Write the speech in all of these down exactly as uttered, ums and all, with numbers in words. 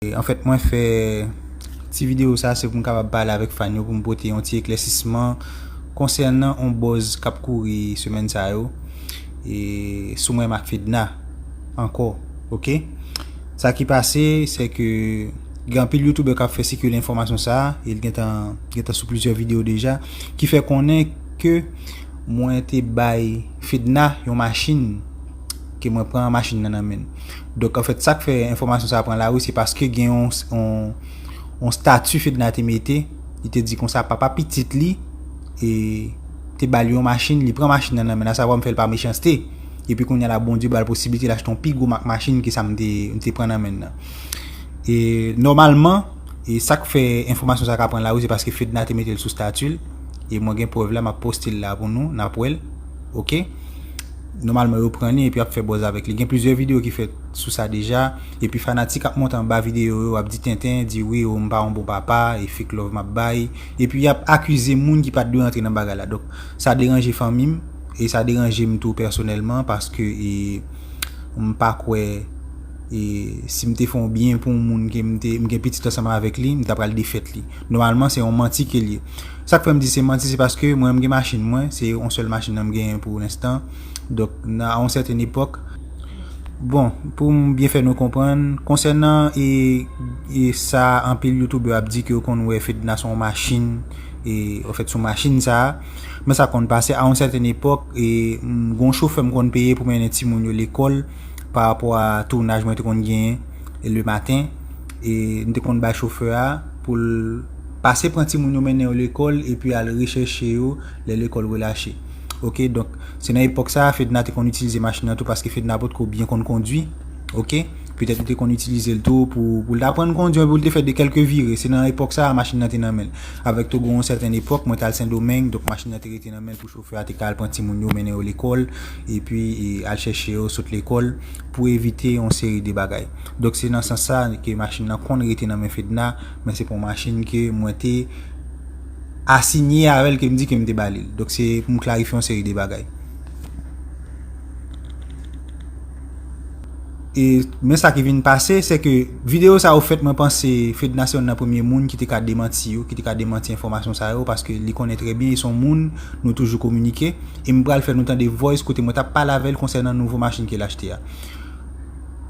E, anfèt, mwen fè ti videyo sa, se pou m kapab pale avèk fan yo, pou m pote yon ti eklèsisman konsènan yon buzz k ap kouri semèn sa yo, e sou mwen ak Fedna ankò, oke? Sa ki pase, se ke gen anpil youtubè k ap fè sikile enfòmasyon sa a, e l gentan, gentan sou plizyè videyo deja, ki fè konnen ke mwen te bay Fedna yon machin, ke mwen pran machin nan nan men l. Donk, anfèt, sa k fè enfòmasyon sa a pran lari, se paske gen yon, yon, yon stati Fedna te mete, li te di konsa papa pitit li, e, te ba li yon machin, li pran machin nan nan men l, asavwa m fè l pa mechanste. Epi kounye a la, Bondye ba l posiblite l achte yon pi gwo mak machin ke sa m te, m te pran nan men l nan. E, nòmalman, e sa k fè enfòmasyon sa ka pran lari, se paske Fedna te mete l sou stati l, e mwen gen prèv la, m ap poste l la pou nou, n ap wè l, oke? Nòmalman, yo pran li epi ap fè buzz avèk li. Gen plizyè videyo ki fèt sou sa deja, epi fanatik ap monte anba videyo yo, ap di tenten, di wi, o, m pa yon bon papa, e fake love m ap bay, epi y ap akize moun ki pa t dwe antre nan bagay la. Donk, sa deranje fanmi m, e sa deranje m tou pèsonèlman, paske, e, m pa kwè, e, si m te fè yon byen pou yon moun ke m te, m gen pitit ansanm avèk li, m ta pral defèt li. Nòmalman, se yon manti ke l ye. Sa k fè m di se manti, se paske mwen, m gen machin mwen, se yon sèl machin nan m genyen pou lenstan. Donk, nan, a yon sèten epòk, bon, pou m byen fè nou konprann, konsènan, e, e sa anpil youtubè ap di ke yo konn wè Fedna se yon machin, e, anfèt, se yon machin sa a, men sa konn pase, a yon sèten epòk, e, m, gen yon chofè m konn peye pou mennen timoun yo lekòl, pa rapò a tounaj mwen te konn genyen le maten, e m te konn bay chofè a pou l pase pran timoun yo mennen yo lekòl, epi al rechèche yo lè lekòl relache. Oke, donk, se nan epòk sa a, Fedna te konn itilize machin nan tou, paske Fedna potko byen konn kondwi, oke? Petèt li te konn itilize l tou pou, pou l t aprann kondwi, pou l te fè de kèlke vire. Se nan epòk sa a, machin nan te nan men l. Avèk tou, gen yon sèten epòk, mwen t al Sendomeng, donk machin nan te rete nan men l pou chofè a te ka al pran timoun yo, mennen yo lekòl, epi, e, al chèche yo sot lekòl pou evite yon seri de bagay. Donk, se nan sans sa ke machin nan konn rete nan men Fedna, men se pa yon machin ke mwen te asinye avè l, ke m di ke m te ba li l. Donk, se pou m klarifye yon seri de bagay. E, men sa ki vin pase, se ke videyo sa yo fèt, mwen panse Fedna se youn nan premye moun ki te ka demanti yo, ki te ka demanti enfòmasyon sa yo, paske li konnen trè byen, e se yon moun nou toujou kominike, e m pral fè nou tande voice kote mwen t ap pale avè l konsènan nouvo machin ke l achte a.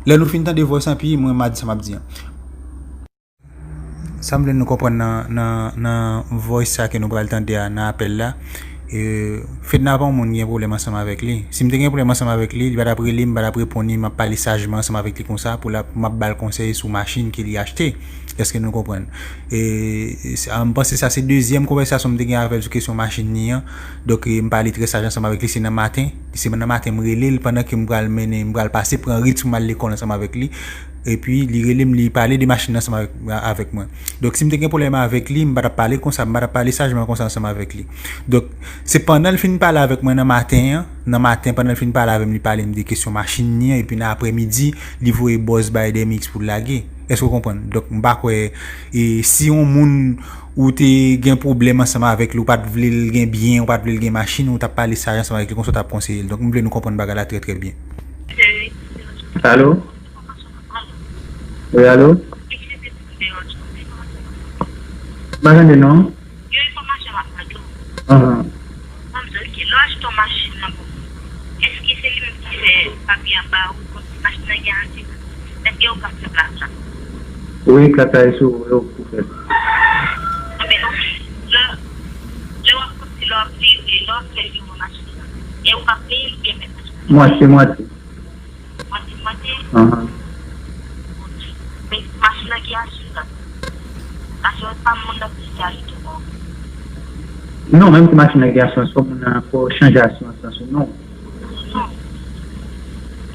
Lè nou fin tande voice lan, epi mwen, m a di sa m ap di an. Sa m vle nou konprann nan, nan, nan voice sa ke nou pral tande a, nan apèl la, e, Fedna pa yon moun gen pwoblèm ansanm avèk li. Si m te gen pwoblèm ansanm avèk li, li pa t ap rele m, li pa t ap reponn li, m ap pale sajman ansanm avèk li konsa, pou l ap, m ap ba l konsèy sou machin ke li achte. Èske nou konprann? E, e, sa, m panse sa se dezyèm konvèsasyon m te gen avè l sou kesyon machin li an. Donk, e, m pale trè saj ansanm avèk li, se nan maten. Se nan maten m rele l pandan ke m pral mennen, m pral pase pran rit pou m al lekòl ansanm avèk li. Epi, li rele m, li pale de machin nan ansanm avèk, avèk mwen. Donk, si m te gen pwoblèm avèk li, m pa t ap pale konsa, m pa t ap pale sajman konsa ansanm avèk li. Donk, se pandan l fin pale avèk mwen nan maten an, nan maten, pandan l fin pale avè m, li pale m de kesyon machin li an, epi nan aprèmidi, li voye buzz bay D M X pou l lage. Èske w konprann? Donk, m pa kwè, e, si yon moun ou te gen pwoblèm ansanm avèk li, ou pa t vle l gen byen, ou pa t vle l gen machin, ou t ap pale saj ansanm avèk li, konsa w t ap konseye l. Donk, m vle nou konprann bagay la trè, trè byen. Alo? Wi, alo? M pa tande non. Ahan. Wi, kat la e sou ou pou fèt. Mwatye, mwatye. Ahan. Non, menm si machin nan gen asirans, fò moun nan, fò chanje asirans lan sou non.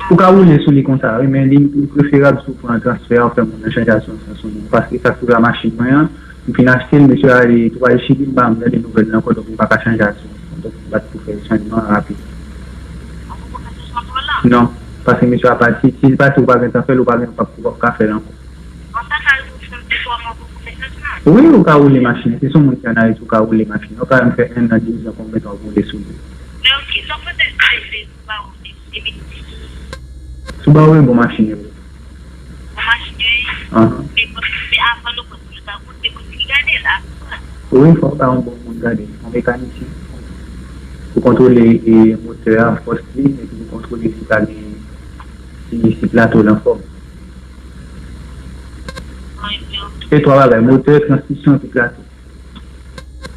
Ou ka woule sou li konsa, wi, men li, li preferab si w pran transfè a, ou fè moun nan chanje asirans lan sou non. Paske sa k rive a machin mwen an, m fin achte l, mesye a ale twal Chili, m pa janm tande nouvèl li ankò, donk m pa ka chanje asirans lan. Donk m pa t pou fè chanjman an rapid. Non, paske mesye a pati, si l pati, ou pa gen tan fè l, ou pa gen, ou p ap, ou p ap ka fè l ankò. Wi, ou ka woule machin. Si se yon moun ki ann Ayiti, ou ka woule machin. Ou ka menm fè en an, de zan, konbyen tan w ap woule sou li. Sou Bawo e bon machin yo. Ahan. Wi, fò w ta yon bon moun gade, yon mekanisyen. Pou kontwole e, motè a, fòs li, epi pou kontwole si ta gen, si, si plato l anfòm. Se twa bagay, motè, transmisyon, epi plato.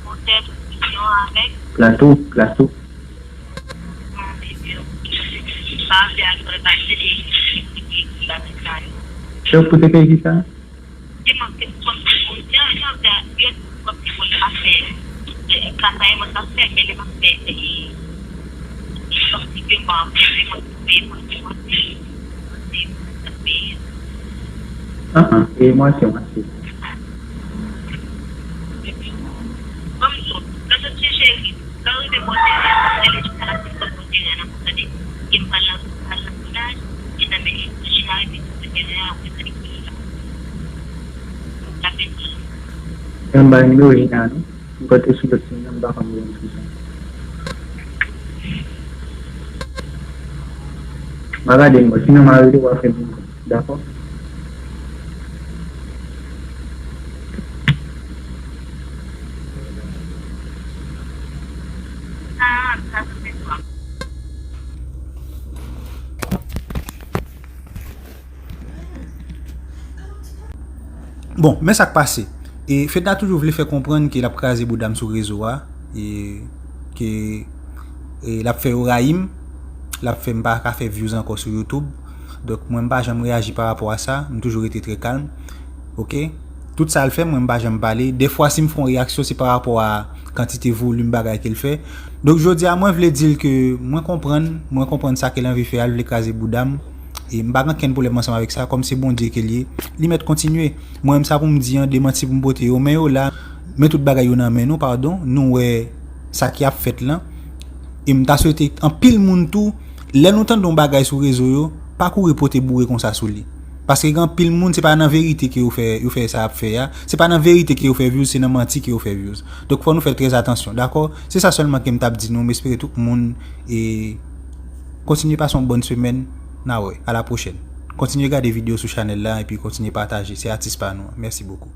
Motè, transmisyon avèk? Plato, plato. Sa vle al prepare de. Chèf pou te peye ki sa? Te manke kòm ti moun, jan, jan fè, yo kòm ti moun pa fè, e, kaka e mwen pa fè, men li pa fè, e, e, kòm ti ke pa fè, men mwen ki fè, mwen ki mwen ki fè, mwen ki fè. An, an, e mwatye, mwatye. Kòm di w, lè sòti cheri, lè w rive bò teren an, se lè chita la, se bò teren an, tande, e m pral nan, pral nan vilaj, e nan men, chita epi sou teren an, ou tande ki la. Ou tape di. Yon bay nimewo Jina, non? M konte sou lòt moun nan, m pa konn moun ki sa. M a gade, m, sinon m a rele w a fè m yon kont. Dakò? Bon, men sa k pase. E Fedna toujou vle fè konprann ke l ap kraze bouda m sou rezo a, e ke, e l ap fè yo rayi m, l ap fè m pa ka fè views ankò sou YouTube. Donk, mwen, m pa janm reyaji pa rapò a sa, m toujou rete trè kalm. Oke? Tout sa l fè, mwen, m pa janm pale. Dèfwa, si m fè yon reyaksyon, se pa rapò a kantite volim bagay ke l fè. Donk, jodi a, mwen vle di l ke mwen konprann, mwen konprann sa ke l anvi fè a, l vle kraze bouda m. E m pa gen okenn pwoblèm ansanm avèk sa, kòm se Bondye ke l ye, li mèt kontinye. Mwen menm sa pou m di an, demanti pou m pote yo, men yo la, men tout bagay yo nan men nou, padon, nou wè sa ki ap fèt lan. E m ta swete anpil moun tou, lè nou tande yon bagay sou rezo yo, pa kouri pote boure konsa sou li. Paske gen anpil moun, se pa nan verite ke yo fè, yo fè sa y ap fè a. Se pa nan verite ke yo fè views, se nan manti ke yo fè views. Donk, fò nou fè trè atansyon, dakò? Se sa sèlman ke m t ap di nou, m espere tout moun, e, kontinye pase yon bòn semèn, n a wè, a la pwochèn. Kontinye gade videyo sou chanèl la, epi kontinye pataje, se atis pa nou an. Mèsi bokou.